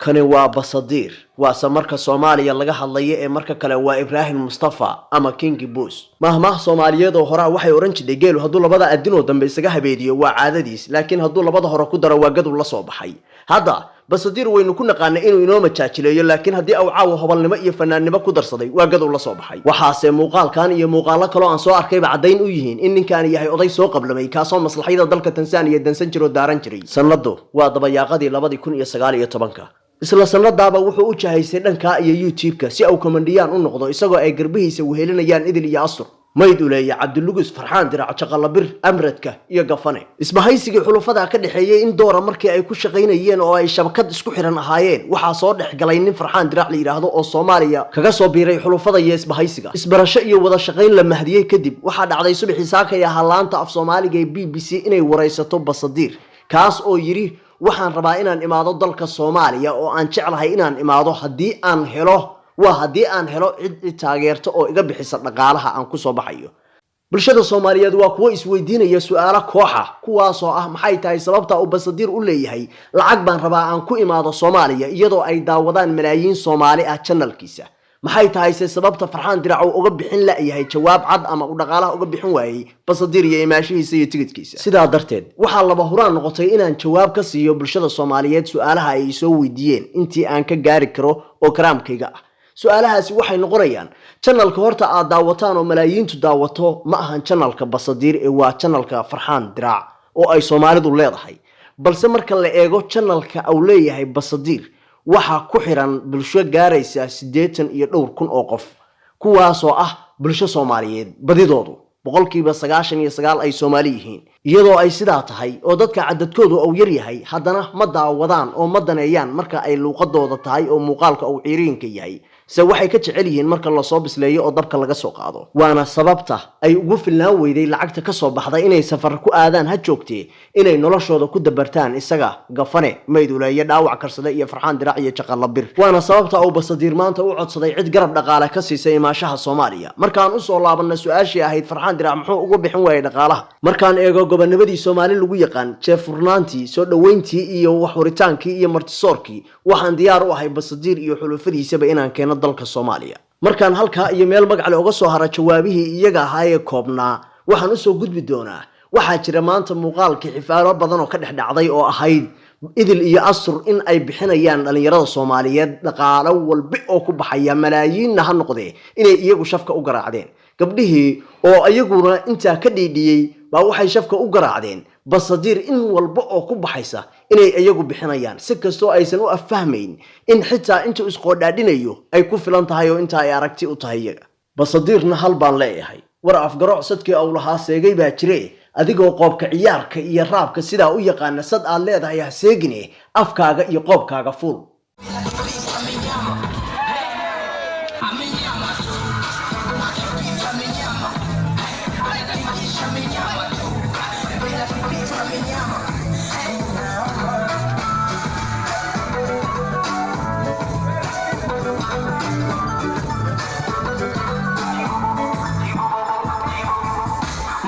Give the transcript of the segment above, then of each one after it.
Kani waa Basadiir, waase marka Soomaaliya laga hadlayo ee marka kale waa Ibraahim Mustafa ama Kingi Buus. Mahmaah Soomaaliyeed oo horaa waxay odhan jirtay: geelu hadduu labada adinoo dambe isaga habeediyo waa caadadiis, laakiin hadduu labada hore ku daro waa gadow la soo baxay. Hadda Basadiir waynu ku naqaanay inuu inoo majaajileeyo, laakiin haddii uu caawa hobalnimo iyo fanaannimo ku darsaday, waa gadow la soo baxay. Waxaase muuqaalkan iyo muuqaallo kaloo aan soo arkayba caddayn u yihiin in ninkaani yahay oday soo qablamay, kaasoo maslaxyada dalka Tansaaniya dansan jiroo daaran jiray. Sannadu waa dabayaaqadii 2019-ka. Isla sanadaaba wuxuu u jahaystay dhankaa iyo YouTube-ka si uu komandhiyaan u noqdo, isagoo ay garbihiisa wehelinayaan Idil iyo Astur, Mayd Uleeya, Cabdilugus, Farxaan Dirac, Jaqalabir, Amradka iyo Gafane. Isbahaysigii xulufada ka dhexeeyey in doora markii ay ku shaqaynayeen oo ay shabakad isku xiran ahaayeen, waxaa soo dhex galay nin Farxaan Dirac la yidhaahdo oo Soomaaliya kaga soo biiray xulufada iyo isbahaysiga. Isbarasho iyo wada shaqayn la mahdiyey kadib, waxaa dhacday subaxii saakay ahaa laanta af Soomaaliga ee BBC inay waraysato Basadiir, kaas oo yidhi: "Waxaan rabaa inaan imaado dalka Soomaaliya oo aan jeclahay inaan imaado haddii aan helo, waa haddii aan helo cid i taageerto oo iga bixisa dhaqaalaha aan kusoo baxayo." Bulshada Soomaaliyeed waa kuwo isweydiinaya su-aalo kooxa, kuwaasoo ah: maxay tahay sababta uu Basadiir u leeyahay "lacag baan rabaa aan ku imaado Soomaaliya", iyadoo ay daawadaan malaayiin Soomaali ah channelkiisa? Maxay tahay se sababta Farxaan Dirac uu uga bixin la'yahay jawaab cad ama uu dhaqaalaha uga bixin waayey Basadiir iyo imaashihiisa iyo tigidkiisa? Sidaa darteed waxaa laba huraan noqotay inaan jawaab ka siiyo bulshada Soomaaliyeed su-aalaha ay soo weydiiyeen intii aan ka gaari karo oo karaamkayga ah. Su-aalahaasi waxay noqonayaan: channelka horta aad daawataan oo malaayiintu daawato ma ahan channelka Basadiir ee waa channelka Farxaan Diraac oo ay Soomaalidu leedahay. Balse marka la eego channelka uu leeyahay Basadiir, waxaa ku xiran bulsho gaaraysa siddeetan iyo dhowr kun oo qof, kuwaasoo ah bulsho Soomaaliyeed, badidoodu 99% ay Soomaali yihiin. Iyadoo ay sidaa tahay oo dadka cadadkoodu uu yar yahay, haddana ma daawadaan oo ma daneeyaan marka ay luuqadooda tahay oo muuqaalka uu ciiriinka yahay, se waxay ka jecel yihiin marka lasoo bisleeyo oo dabka laga soo qaado. Waana sababta ay ugu filnaan weyday lacagta kasoo baxda inay safar ku aadaan, ha joogtee inay noloshooda ku dabartaan isaga, Gafane, Mayduleeye, Dhaawac Karsade iyo Farxaan Dirac iyo Jaqalabir. Waana sababta uu Basadiir maanta u codsaday cid garab dhaqaale ka siisay imaashaha Soomaaliya. Markaan usoo laabanna su-aashii ahayd Farxaan Dirac muxuu uga bixin waayay dhaqaalaha, markaan eego gobonimadii Soomaali lagu yaqaan, jeefurnaantii, soo dhoweyntii iyo waxhuritaankii iyo martisoorkii, waxaan diyaar u ahay Basadiir iyo xulufadiisaba inaan keeno dalka Soomaaliya. Markaan halkaa iyo meel magacle uga soo hara jawaabihii iyaga ahaa ee koobnaa, waxaan usoo gudbi doonaa: waxaa jira maanta muuqaalkii xifaalo badan oo ka dhex dhacday oo ahayd Idil iyo Astur in ay bixinayaan dhalinyarada Soomaaliyeed dhaqaalo walbi oo ku baxaya, malaayiinna ha noqdee, inay iyagu shafka u garaacdeen. Gabdhihii oo iyaguna intaa ka dhiidhiyey baa waxay shafka u garaacdeen Basadiir in walba oo ku baxaysa inay iyagu bixinayaan, si kastoo aysan u affahmayn in xitaa intuu isqoodhaadhinayo ay ku filan tahay oo intaa ay aragti u tahay iyaga. Basadiirna hal baan leeyahay: war afgarooc sadkii uu lahaa seegay baa jire. Adigoo qoobka ciyaarka iyo raabka sidaa u yaqaana, sad aad leedahay ha seegine, afkaaga iyo qoobkaaga fuul.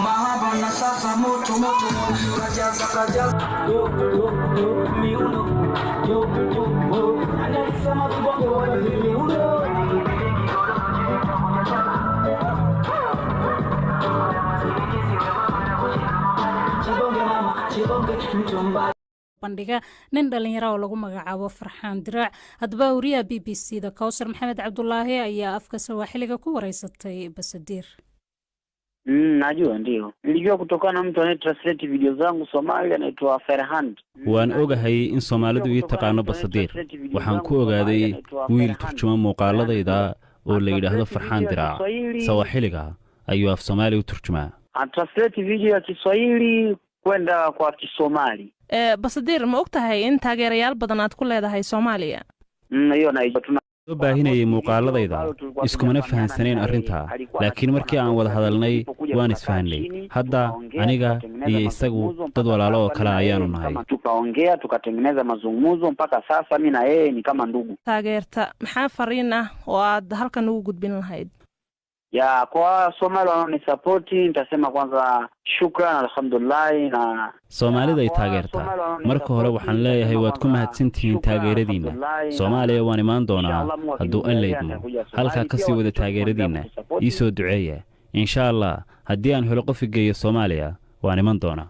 Mahaba na sasa moto moto kajaza kajaza yo yo yo miuno yo yo yo analisema vibonge wala miuno. Chibonge mama chibonge mchumba. Bandhiga nin dhalinyaro oo lagu magacaabo Farxaan Diraac. Haddaba wariyaha BBC da Kowsar Maxamed Cabdulaahi ayaa afka Sawaaxiliga ku wareysatay Basadiir. Najua ndio. Nilijua kutokana na mtu anayetranslate video zangu Somalia, anaitwa Ferhand. Waan ogahay in Soomaalidu ii taqaano Basadiir. Waxaan ku ogaaday wiil turjuma muuqaaladayda oo la yidhaahdo Farxaan Diraac. Sawaaxiliga ayuu af Soomaali u turjumaa. Translate video ya Kiswahili kwenda kwa Kisomali. Basadiir, ma og tahay in taageerayaal badan aad ku leedahay Soomaaliya? Hiyo naijua. Tuna Soo baahinayay muuqaaladayda, iskumana fahansanayn arrintaa, laakiin markii aan wada hadalnay waan isfahanay. Hadda aniga iyo isagu dad walaalo oo kale ayaanu nahay. Tukaongea, tukatengeneza mazungumzo, mpaka sasa mi na yeye ni kama ndugu. Taageerta, maxaa fariin ah oo aad halkan ugu gudbin lahayd? Ya, kwa Somali wanaonisapoti nitasema kwanza shukran, alhamdulillahi na Soomaalida ay taageertaa, marka hore waxaan leeyahay waad ku mahadsantihiin taageeradiinna. Soomaaliya waan imaan doonaa hadduu Alla idmo. Halkaa ka sii wada taageeradiinna, ii soo duceeya. Insha Allah haddii aan helo qof i geeyo Soomaaliya, waan iman doonaa.